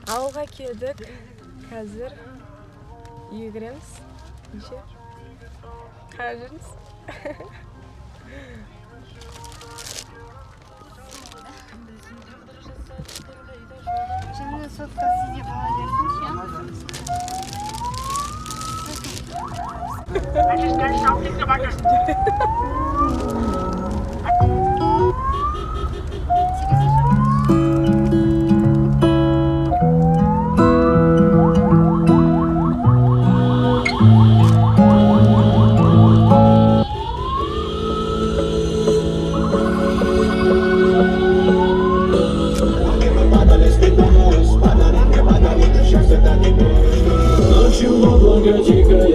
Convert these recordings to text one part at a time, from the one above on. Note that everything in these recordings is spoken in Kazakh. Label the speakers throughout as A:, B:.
A: Ауылға келдік. Қазір үйге кіреміз. Неше? Қарап жүріңіз.
B: Şimdi сотка сізде бола берсін, ше.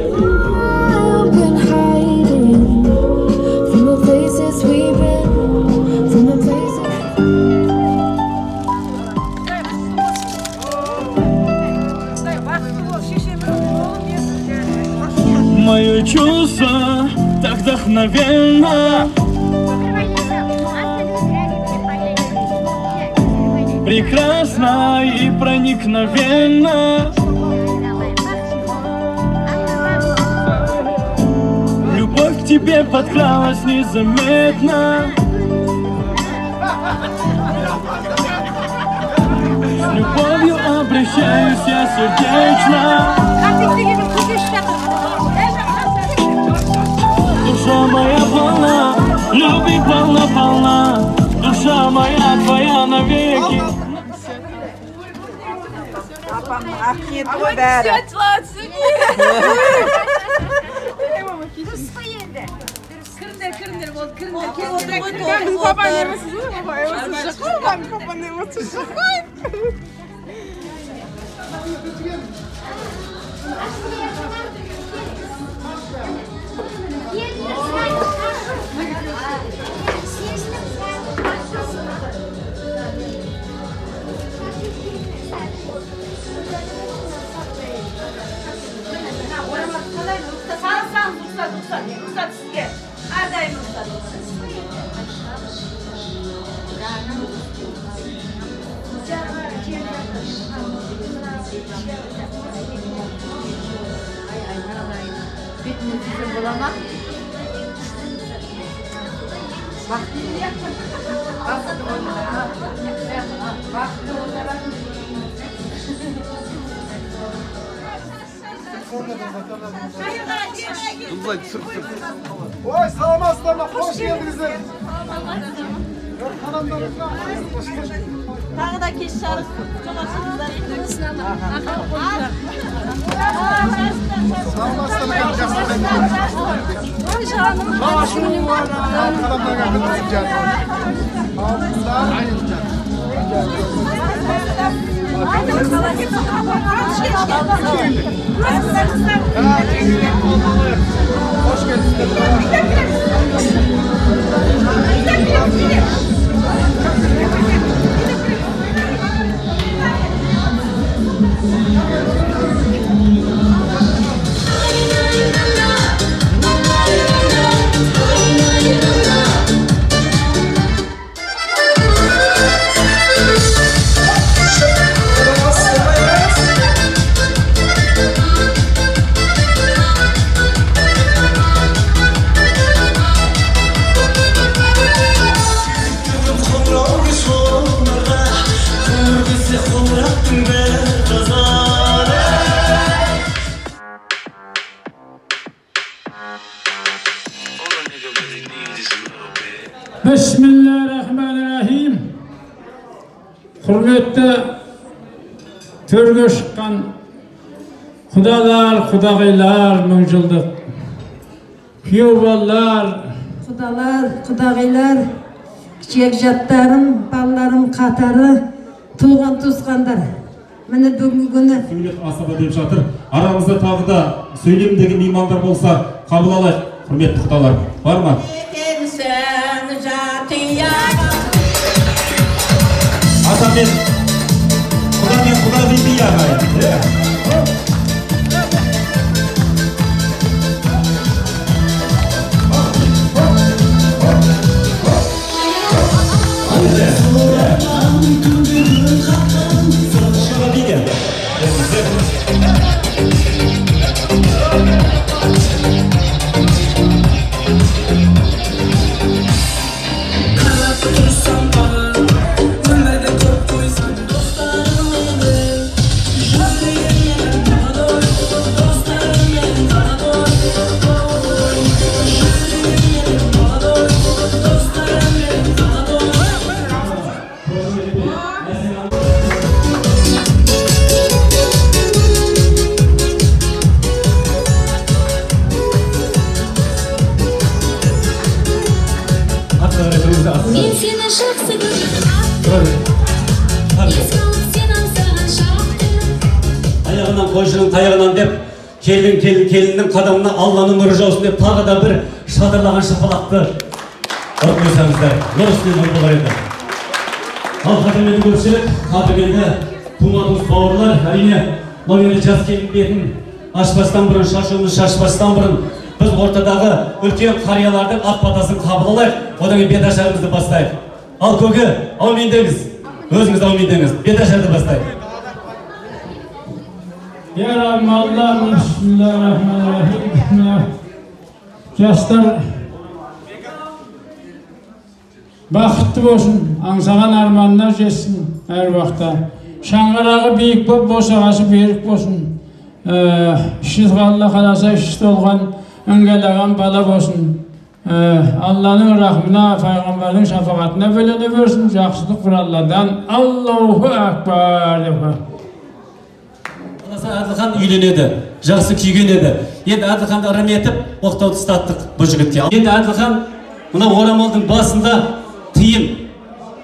C: I've been hiding from the places we've been, from the places.
D: Мое чувство так вдохновенно, прекрасно и проникновенно. Любовь к тебе подкралась незаметно. С любовью обращаюсь я сердечно. Душа моя полна, любви полна, полна. Душа моя твоя навеки.
E: Апамның ғой бәрі.
B: Дұрыс қой енді.
A: Кіріңдер, кіріңдер, болды, кіріңдер, кіріңдер. Папаның эмоциясы жоқ, папа эмоциясы жоқ, папаның эмоциясы жоқ қой.
E: Салсаңыз рұқсат, рұқсат, рұқсат сізге. Әрдайым рұқсат.
B: Бетінен сүйсем бола ма? Бақытты бақытты
F: Ой, саламатсыздар ма? Қош келдіңіздер.
E: Тағы да кеш жарық жолашыңыздар.
F: Саламатсыздар ма? Ой, жаным. Hoş geldiniz.
G: Bismillahirrahmanirrahim. Құрметті төрге шыққан құдалар, құдағилар, мыңжылдық күйеу балалар,
H: құдалар, құдағилар, жекжаттарым, балаларым қатары, туған туысқандар. Міне бүгінгі күні
I: сөйлеп асаба деп жатыр. Арамызда тағы да сөйлемдегі меймандар болса, қабыл алайық, құрметті құдалар. Бар ма? Ата мен құда мен құдағи би ағайын.
J: таяғынан, қойшының таяғынан деп, келін, келін, келіннің қадамына Алланың нұры жаусын деп тағы да бір шадырлаған шапалақты ұрып қойсаңыздар, нұр үстіне нұр болар еді. Ал қадірменді көпшілік, қадірменді тума-туыс бауырлар, әрине, мынау енді жас келін бетін ашпастан бұрын, шашуымыз шашпастан бұрын біз ортадағы үлкен қариялардың ақ батасын қабыл алайық, одан кейін беташарымызды бастайық. Ал көке, әумин деңіз, өзіңіз әумин деңіз, беташарды бастайық.
G: Я Раббim Allah'ım, Bismillahirrahmanirrahim. Жастар бақытты болсын, аңсаған арманына жетсін әр уақытта. Шаңырағы биік боп, босағасы берік болсын. Іші Алла қаласа, іші толған, іңгәлаған бала болсын. Алланың рахмына, пайғамбардың шапағатына бөлене берсін. Жақсылық бір Алладан. Аллаху акбар деп.
J: Әділхан үйленеді, жақсы күйген еді. Енді Әділханды ырым етіп, оқтауды ұстаттық бұл жігітке. Енді Әділхан мына орамалдың басында тиын,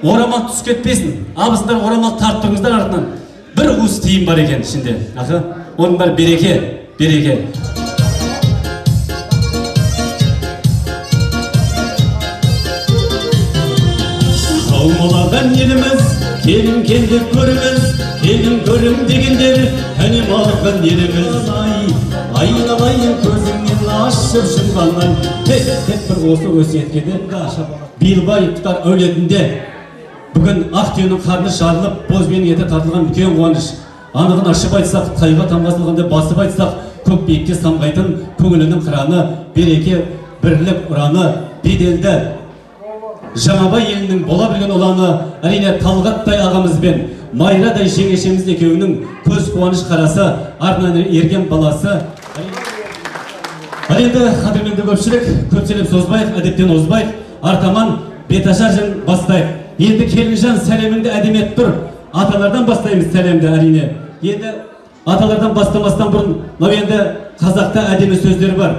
J: орамал түсіп кетпесін. Абысындар орамал тартып тұрыңыздар артынан. Бір уыс тиын бар екен ішінде. Ақы, оның бәрі береке, береке. Қаумалаған еліміз, келін келді көріміз, келін көрім дегендер, әне маған еліміз. Ай, айналайын көзіңнен ашып жұмғаннан. Тек бір осы өсиетке де Билбаевтар әулетінде бүгін ақ түйенің қарны жарылып, боз биенің еті тартылған үлкен қуаныш. Анығын ашып айтсақ, тайға тамға салғанда басып айтсақ, көк биікке самғайтын көңілінің қыраны, береке, бірлік ұраны, беделді Жаңабай елінің бола білген ұланы, әрине Талғаттай ағамызбен Майрадай жеңешеміз екеуінің көз қуаныш қарасы, артынан ерген баласы. Ал енді қадірменді көпшілік, көп сөйлеп созбайық, әдептен озбайық, артаман беташар жын бастайық. Енді келінжан сәлеміңді әдемі етіп тұр. Аталардан бастаймыз сәлемді әрине. Енді аталардан бастамастан бұрын, мынау енді қазақта әдемі сөздер бар.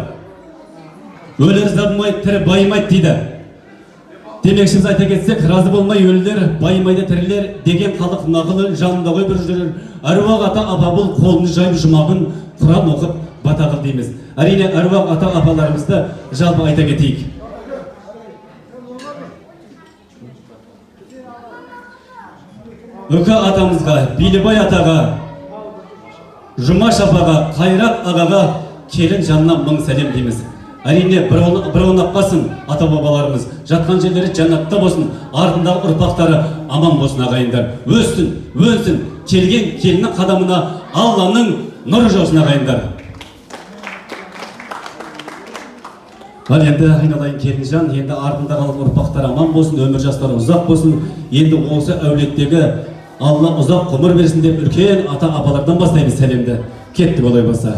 J: Өлі риза болмай, тірі байымайды дейді. Демекшіміз айта кетсек, разы болмай өлілер, байымайды тірілер деген халық нақылы жанында ғой бір жүрер. Әруақ ата апа бұл қолын жайып жұмағын Құран оқып бата қыл дейміз. Әрине әруақ ата апаларымызды жалпы айта кетейік. Үкі атамызға, Билібай атаға, Жұмаш апаға, Қайрат ағаға келін жанына мың сәлем дейміз. Әрине бір ойнаппасын ата-бабаларымыз, жатқан жерлері жәннатта болсын, артындағы ұрпақтары аман болсын ағайындар. Өссін, өнсін, келген келіннің қадамына Алланың нұры жаусын ағайындар. Ал енді айналайын келінжан, енді артында қалған ұрпақтары аман болсын, өмір жастары ұзақ болсын, енді осы әулеттегі Алла ұзақ ғұмыр берсін деп үлкен ата-апалардан бастаймыз сәлемді. Кеттік олай болса.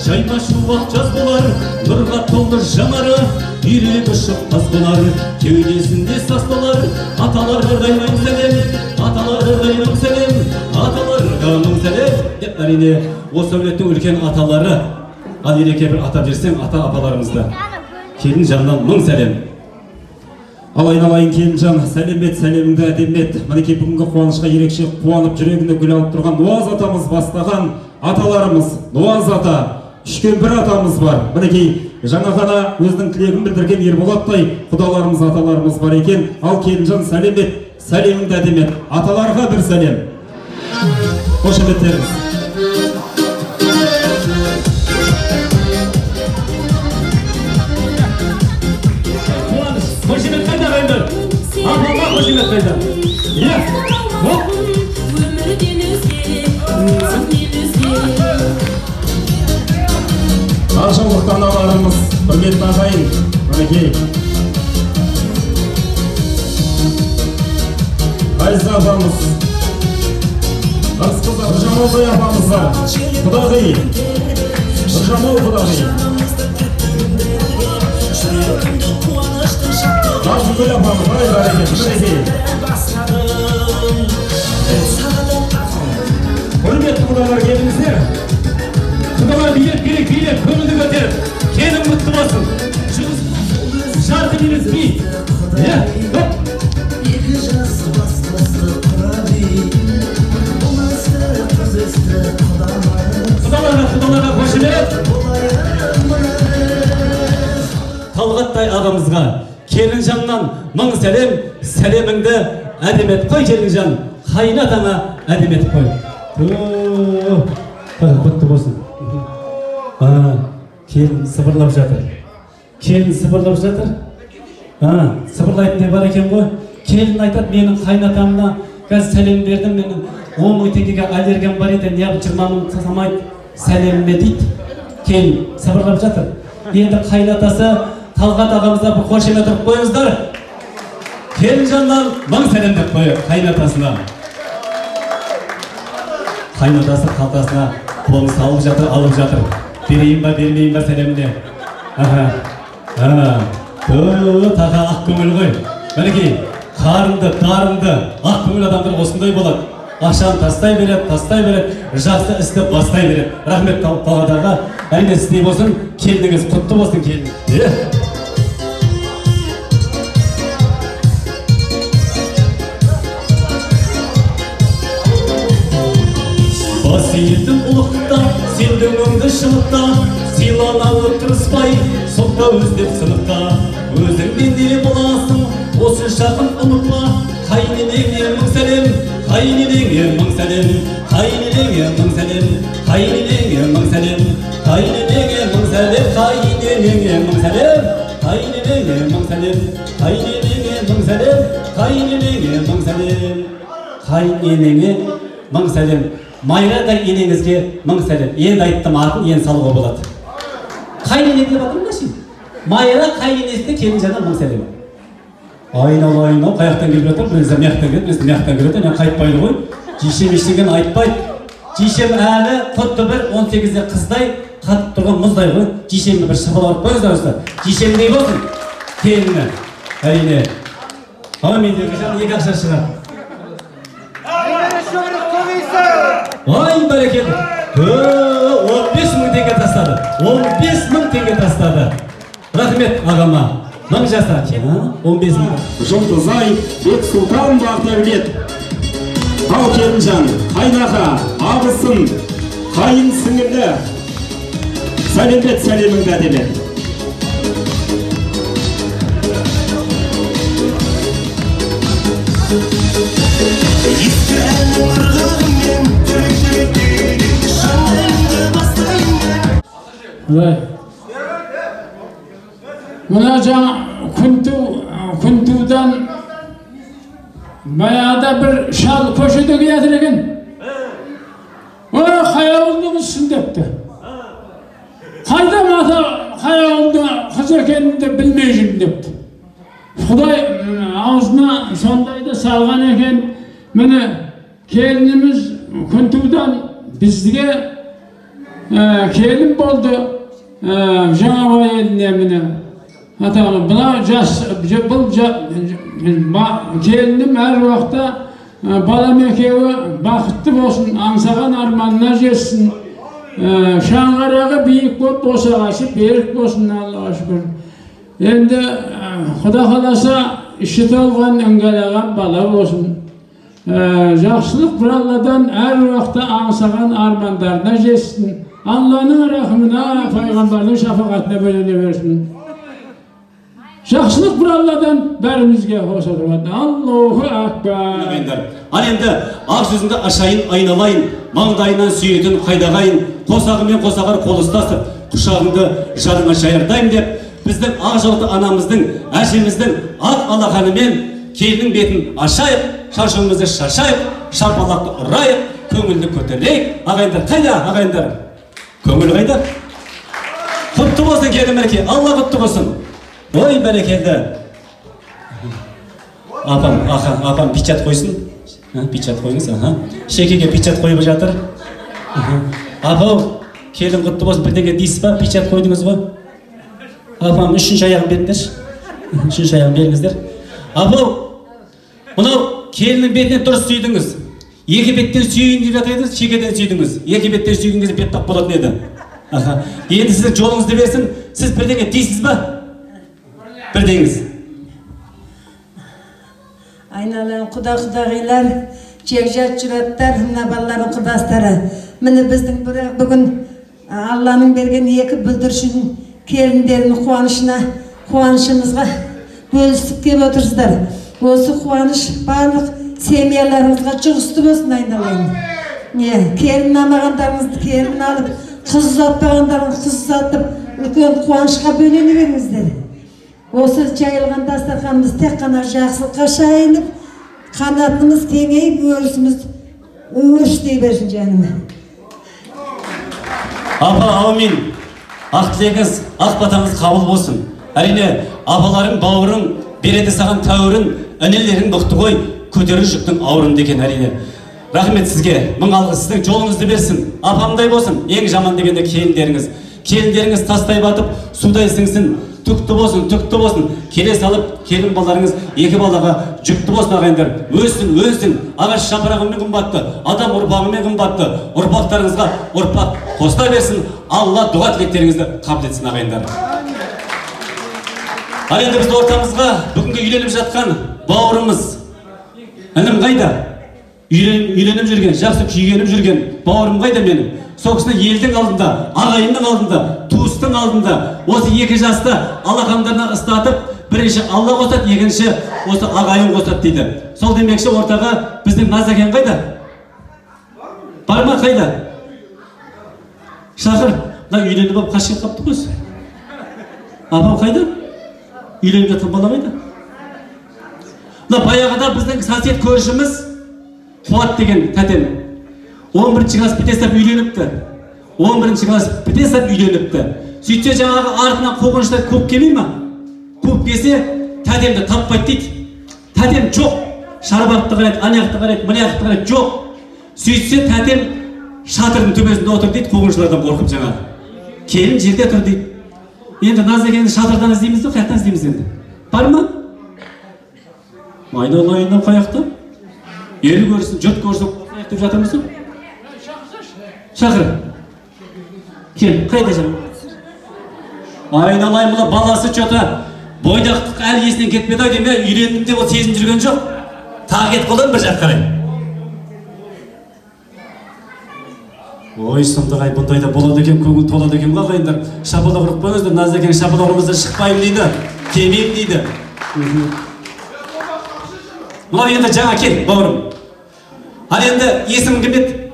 J: Жайма шуақ жаз болар, нұрға толы жанары, үйрек ұшып таз болар, кеудесінде сас болар, аталарға мың сәлем, аталарға мың сәлем, аталарға мың сәлем деп әрине осы әулеттің үлкен аталары. Ал ереке бір атап жіберсең ата апаларымызды. Келін жанынан мың сәлем.
I: Ал айналайын келінжан, сәлем бет, сәлеміңді әдемі ет. Мінекей бүгінгі қуанышқа ерекше қуанып жүрегіне гүл алып тұрған Нуаз атамыз бастаған аталарымыз, Нуаз ата, Үшкемпір атамыз бар. Мінекей жаңа ғана өзінің тілегін білдірген Ерболаттай құдаларымыз, аталарымыз бар екен. Ал келінжан, сәлем бет, сәлеміңді әдемі ет. Аталарға бір сәлем. Қошеметтеріңіз.
J: Қошемет қайда ағайындар? Апама қошемет қайда? Иә, оп!
I: Ақ жаулықты аналарымыз, құрметті ағайын, мінекей. Ғазиза апамыз, Ырысқыз Нұржамалдай апамыз бар, құдағи, Нұржамал құдағи. Назгүл апамыз, ай бәрекелді, мінекей. Құрметті Құдалар келіңіздер. Құдалар билеп, билеп, билеп, көңілді көтеріп, келін құтты болсын. Жұмыс жарты минут би. Иә, хоп.
K: Екі жас бас қосты құраби. Ұл өсті, қыз өсті, құдалар.
I: Құдаларға, құдаларға қошемет. Талғаттай ағамызға келінжаннан мың сәлем, сәлеміңді әдем етіп қой, келінжан. Қайын атаңа әдем етіп қой. Құтты болсын. Келін сыбырлап жатыр. Келін сыбырлап жатыр. Сыбырлайтын де бар екен ғой. Келін айтады, менің қайынатамна қазір сәлем бердім, менің 10 мың теңгеге аллергиям бар еді, неғып 20 мың самайды сәлеміме дейді. Келін сыбырлап жатыр. Енді қайынатасы Талғат ағамызға бір қошемет ұрып қойыңыздар. Келінжаннан мың сәлем деп қояйық қайынатасына. Қайынатасы қалтасына қолын салып жатыр, алып жатыр. Берейін ба, бермейін ба сәлеміне. Таға ақ көңіл ғой. Мінекей, қарынды, дарынды, ақ көңіл адамдар осындай болады. Ақшаны тастай береді, тастай береді, жақсы істі бастай береді. Рахмет Талғат аға. Әрине сіздей болсын, келініңіз құтты болсын, келін. Бас иетін ұлықта, сен дөңіңді шынықта, сыйланалы тырыспай, соқта өздеп сынықта. Өзіңнен не боласың, осы жақын ұмытпа, қайыненеңе мың сәлем, қайыненеңе мың сәлем, қайыненеңе мың сәлем, қайыненеңе мың сәлем, қайыненеңе мың сәлем, қайыненеңе мың сәлем, қайыненеңе мың сәлем, қайыненеңе мың сәлем, қайыненеңе мың сәлем, қайыненеңе мың сәлем. Майрадай енеңізге мың сәлем. Енді айттым атын, енді салуға болады. Қайынене деп жатырмын да сен. Майра қайыненесіне келінжаннан мың сәлем. Айналайын ау, қаяқтан келіп жатыр? Біресе мияқтан келеді, біресе мияқтан келіп жатыр. Мен қайтпайды ғой. Жишем ештеңені айтпайды. Жишем әлі құтты бір 18-де қыздай қатып тұрған мұздай ғой. Жишемді бір шапалақ ұрып қойыңыздар достар. Жишемдей болсын келіні. Әрине. Әумин деп екі ақша шығар. Ай, бәрекелді. 15 мың теңге тастады. 15 мың теңге тастады. Рахмет ағама. Мың жаса. 15 мың.
L: Жұлдызай, Бексұлтан Бақдәулет. Тау келінжан, қайнаға, абысын, қайын сіңілі. Сәлемет, сәлеміңді әдемет.
G: Мына жаңа күнтудан баяғыда бір шал көшеде келе екен. Ой, қай ауылдың қызысың депті. Қайдан ата қай ауылдың қыз екенін де білмей жүрмін депті. Құдай аузына сондайды салған екен. Міне келініміз Күнтудан бізге келін болды. Жаңабай еліне міне. Атағы бұла жас, бұл келінім әр уақытта балам екеуі бақытты болсын, аңсаған арманына жетсін. Шаңырағы биік болып, босағасы берік болсын, Аллаға шүкір. Енді Құда қаласа іші толған, іңгәлаған бала болсын. Жақсылық бір Алладан әр уақытта аңсаған армандарына жетсін. Алланың рахымына, пайғамбардың шапағатына бөлене берсін. Жақсылық бір Алладан бәрімізге қоса тұрады. Аллаху акбар.
I: Ал енді ақ жүзіңді ашайын, айналайын, маңдайынан сүйетін қайдағайын, қосағымен қосағар қол ұстасып, құшағыңды жарыңа жаярдайым деп, біздің ақ жаулықты анамыздың, әжеміздің ақ алақанымен келіннің бетін ашайық, шашуымызды шашайық, шапалақты ұрайық, көңілді көтерейік. Ағайындар қайда, ағайындар? Көңіл қайда? Құтты болсын келін мінекей, Алла құтты болсын. Ой, бәрекелді. Апам, аха, апам печат қойсын. Печат қойыңыз, аха. Шекеге печат қойып жатыр. Апау, келін құтты болсын, бірдеңе дейсіз ба? Печат қойдыңыз ғой. Апам, үшінші аяғын беріңдерші. Үшінші аяғын беріңіздер. Апау, мынау келіннің бетінен дұрыс сүйдіңіз. Екі беттен сүйейін деп жатыр едіңіз, шекеден сүйдіңіз. Екі беттен сүйген кезде бет тап болатын еді. Енді сіздің жолыңызды берсін. Сіз бірдеңе дейсіз ба? Бірдеңіз.
H: Айналайын құда-құдағилар, жекжат жұраттар, мына балалардың құрдастары. Міне біздің бүгін Алланың берген екі бүлдіршін келіндерінің қуанышымызға бөлісіп келіп отырсыздар. Осы қуаныш барлық семьяларыңызға жұғысты болсын айналайын. Не, келін алмағандарыңызды келін алып, қыз ұзатпағандарыңызды қыз ұзатып, үлкен қуанышқа бөлене беріңіздер. Осы жайылған дастарханымыз тек қана жақсылыққа шайылып, қанатымыз кеңейіп, өрісіміз өрістей берсін жаным.
I: Апа, аумин. Ақ тілегіңіз, ақ батаңыз қабыл болсын. Әрине, апаларың, бауырың, береді саған тәуірін, інілерің мықты ғой, көтерер жүктің ауырын деген әрине. Рахмет сізге, мың алғыс, сіздің жолыңызды берсін, апамдай болсын, ең жаман дегенде келіндеріңіз. Келіндеріңіз тастай батып, судай сіңсін, түкті болсын, түкті болсын, келе салып, келін балаларыңыз екі балаға жүкті болсын ағайындар. Өссін, өссін, ағаш жапырағымен қымбатты, адам ұрпағымен қымбатты, ұрпақтарыңызға ұрпақ қосыла берсін, Алла дұға тілектеріңізді қабыл етсін ағайындар. Ал енді біздің ортамызға бүгінгі үйленіп жатқан бауырымыз, інім қайда? Үйленіп жүрген, жақсы күйгеніп жүрген бауырым қайда менің? Сол кісіні елдің алдында, ағайынның алдында, туыстың алдында, осы екі жасты алақандарына ыстатып, бірінші Алла қосады, екінші осы ағайын қосады дейді. Сол демекші ортаға біздің Назакен қайда? Бар ма, қайда? Шақыр. Мына үйленіп алып қашып қалыпты ғой өзі. Апам қайда? Үйленіп жатқан бала қайда? Мына баяғыда біздің сосед көршіміз Қуат деген тәтем 11 класс біте сап үйленіпті. 11 класс біте сап үйленіпті. Сөйтсе жаңағы артынан қуғыншылар көп келмей ма? Көп келсе тәтемді таппайды дейді. Тәтем жоқ. Шарбақты қарайды, ана жақты қарайды, мына жақты қарайды, жоқ. Сөйтсе тәтем шатырдың төбесінде отыр дейді, қуғыншылардан қорқып жаңағы. Келін жерде тұр дейді. Енді Назекеңді шатырдан іздейміз де, қаяқтан іздейміз енді? Бар ма? Айналайыннан қаяқта? Ел көрсін, жұрт көрсін, қояйық деп жатырмыз ғой. Шақыр. Кел, қайда жүр? Айналайын, мына баласы чота бойдақтық әлі есінен кетпеді ау деймін, үйлендім деп ол сезініп жүрген жоқ. Тағы кетіп қалды бір жаққа қарай. Ой, сұмдық ай, бұндай да болады екен, көңіл толады екен ғой ағайындар. Шапалақ ұрып қойыңыздар, Назекең шапалақ ұрмаса шықпаймын дейді, келмеймін дейді. Мынау енді жаңа кел, бауырым. Ал енді есімің кім еді?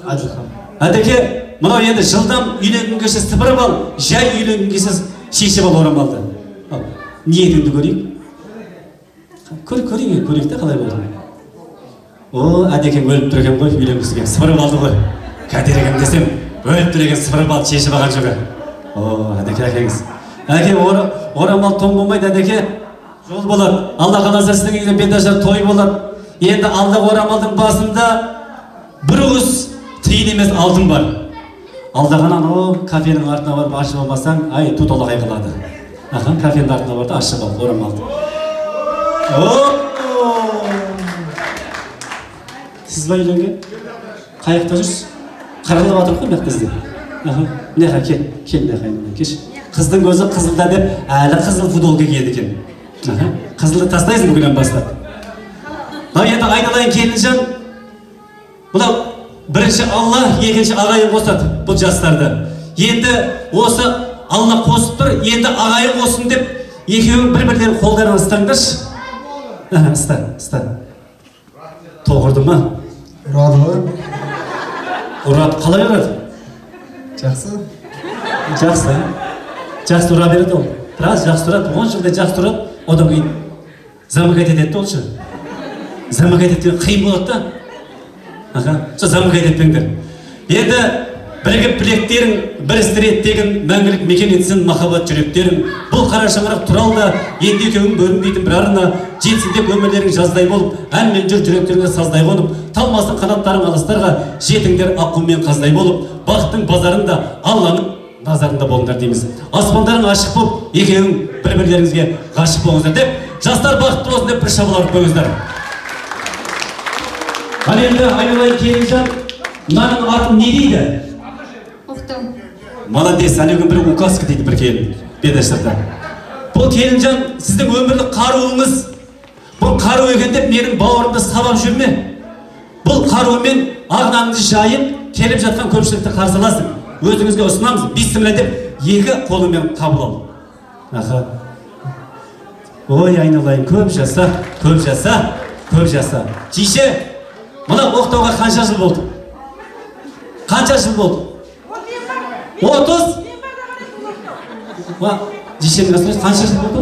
I: Әділхан. Әдеке, мынау енді жылдам үйленгің келсе сыпырып ал, жай үйленгің келсе шешіп ал орамалды. Ал, ниетіңді көрейік. Көрейік, көрейік те қалай болды. О, Әдекең өліп тұр екен ғой, үйленгісі келіп сыпырып алды ғой. Кәдер екен десем, өліп тұр екен, сыпырып алды, шешіп алған жоқ. О, Әдеке әкеңіз. Әке, орамал тон болмайды, Әдеке. Жол болады. Алла қаласа сіздің үйде беташар той болады. Енді алла орамалдың басында бір уыс тиын емес алтын бар. Алдаған анау кафенің артына барып ашып алмасаң, ай, туталақай қалады. Аха, кафенің артына барды, ашып ал, орамалды. О! Сіз ба үйленген? Қай жақта жүрсіз? Қаралап жатыр ғой мына жақта іздеп. Аха, мына жаққа кел, кел мына жаққа, кеш. Қыздың көзі қызылда деп, әлі қызыл футболка киеді екен. Қызылды тастайсың бүгіннен бастап. Мынау енді айналайын келінжан, мынау бірінші Алла, екінші ағайын қосады бұл жастарды. Енді осы Алла қосып тұр, енді ағайын қоссын деп екеуің бір-бірлерінің қолдарынан ұстаңдаршы. Ұста, ұста. Тоғырды ма?
F: Ұрады ғой.
I: Ұрады, қалай ұрады?
F: Жақсы.
I: Жақсы. Жақсы ұра береді ол. Біраз жақсы ұрады, 10 жылдай жақсы ұрады, одан кейін замыкать етеді ол ше. Замыкать еткен қиын болады да. Аха, сол замыкать етпеңдер. Енді бірігіп білектерің, бірістіреді тегін, мәңгілік мекен етсін махаббат жүректерің. Бұл қара шаңырақ туралы да енді екеуің бөлінбейтін бір арна, жетсін деп өмірлерің жаздай болып, әнмен жүр жүректеріңе саздай қонып, талмасын қанаттарың алыстарға, жетіңдер аққу мен қаздай болып, бақыттың базарында Алланың назарында болыңдар дейміз. Аспандарың ашық болып, екеуің бір-бірлеріңізге ғашық болыңыздар деп, жастар бақытты болсын деп бір шапалақ ұрып қойыңыздар.
J: Ал енді айналайын келінжан, мынаның атын не дейді?
B: Оқтау.
J: Молодец, ана күн бір указка дейді бір келін, бедашырда. Бұл келінжан сіздің өмірлік қаруыңыз. Бұл қару екен деп менің бауырымды сабап жүрме. Бұл қарумен ақ наныңды жайып, келіп жатқан көпшілікті қарсы аласың. Өзіңізге ұсынамыз, бисмилла деп екі қолыңмен қабыл ал. Аха. Ой, айналайын, көп жаса, көп жаса, көп жаса. Жише, мына оқтауға қанша жыл болды? Қанша жыл болды? 30? Жишенің қасында қанша жыл болды?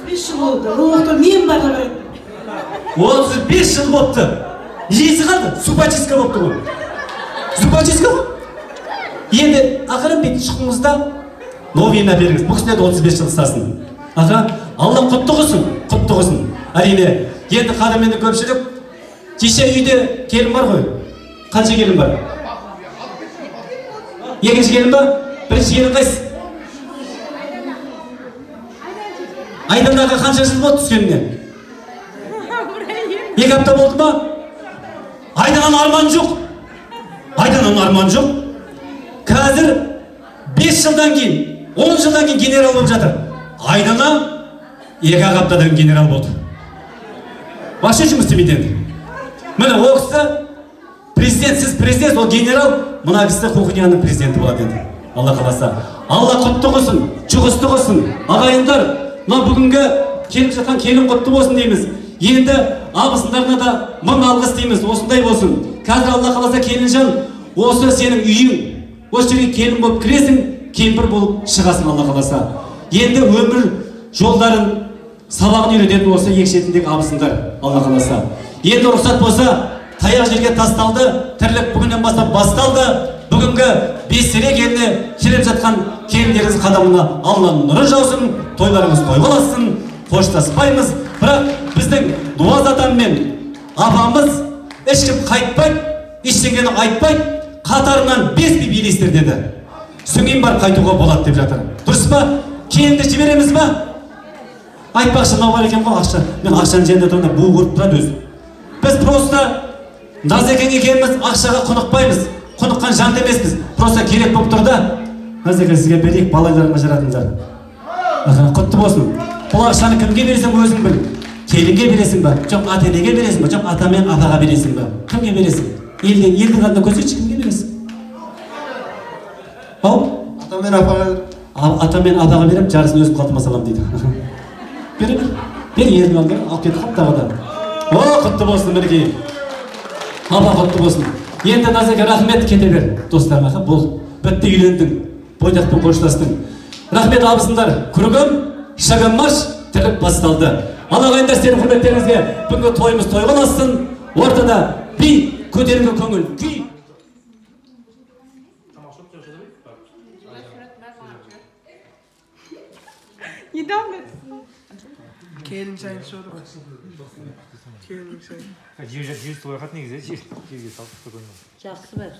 E: 35 жыл болды. Ол оқтау мен барда бар едім.
J: 35 жыл болыпты. Несі қалды? Зубочистка болыпты ғой. Зубочистка ғой. Енді ақырын бүйтіп шыққыңызда новыйын әперіңіз. Бұл кісілер де 35 жыл ұстасын. Аха, Алла құтты қылсын, құтты қылсын. Әрине, енді қадірменді көпшілік, кеше үйде келін бар ғой. Қанша келін бар? Екінші келін ба? Бірінші келін қайсы? Айданаға қанша жыл болды түскеніне? 2 апта болды ма? Айдананың арманы жоқ. Айдананың арманы жоқ. Қазір 5 жылдан кейін, 10 жылдан кейін генерал болып жатыр. Айдана 2 аптадан генерал болды. Вообще жұмыс істемейді енді. Міне ол кісі президент, сіз президент, ол генерал, мына кісі кухняның президенті болады енді. Алла қаласа. Алла құтты қылсын, жұғысты қылсын. Ағайындар, мына бүгінгі келіп жатқан келін құтты болсын дейміз. Енді абысындарына да мың алғыс дейміз, осындай болсын. Қазір Алла қаласа келінжан, осы сенің үйің, осы жерге келін болып кіресің, кемпір болып шығасың Алла қаласа. Енді өмір жолдарын, сабағын үйрететін осы екі шетіндегі абысындар Алла қаласа. Енді рұқсат болса, таяқ жерге тасталды, тірлік бүгіннен бастап басталды. Бүгінгі бестерек еліне келіп жатқан келіндеріңіз қадамына Алланың нұры жаусын, тойларыңыз тойға ұлассын, қоштаспаймыз. Бірақ біздің Нуаз атам мен апамыз ешкім қайтпайды, ештеңені айтпайды, қатарынан 5 би билейсіздер деді. Содан барып қайтуға болады деп жатыр. Дұрыс па? Келінді жібереміз ба? Айтпақшы, мынау бар екен ғой ақша. Мен ақшаның жерінде тұрғанда буы көріп тұрады өзі. Біз просто Назекең екеуміз ақшаға құнықпаймыз. Құныққан жанды емеспіз. Просто керек болып тұр да. Назеке, сізге берейік, балаларыңа жаратыңдар. Құтты болсын. Бұл ақшаны кімге бересің өзің біл. Келінге бересің ба? Жоқ, ата-енеге бересің ба? Жоқ, ата мен апаға бересің ба? Кімге бересің? Елдің алдында көрсетші, кімге бересің? Ау?
F: Ата мен апаға.
J: Ата мен апаға берем, жарысын өзім қалтама салам дейді. Бере бер. Бер, елдің алдында алып кетіп қалып тағы да. О, құтты болсын, мінекей. Апа құтты болсын. Енді Назеке, рахмет, кете бер. Достарым, бол. Бітті, үйлендің. Бойдақпен қоштастың. Рахмет, абысындар. Күргім, шығын марш, тірлік басталды. Ал ағайындар, сіздердің құрметтеріңізге бүгінгі тойымыз тойға ұлассын. Ортада би, көтеріңкі көңіл күй.
A: Недавно. Келін шайын ішіп. Келін шайын.
M: Жер стол негізі, жерге салып спокойно.
E: Жақсы ба?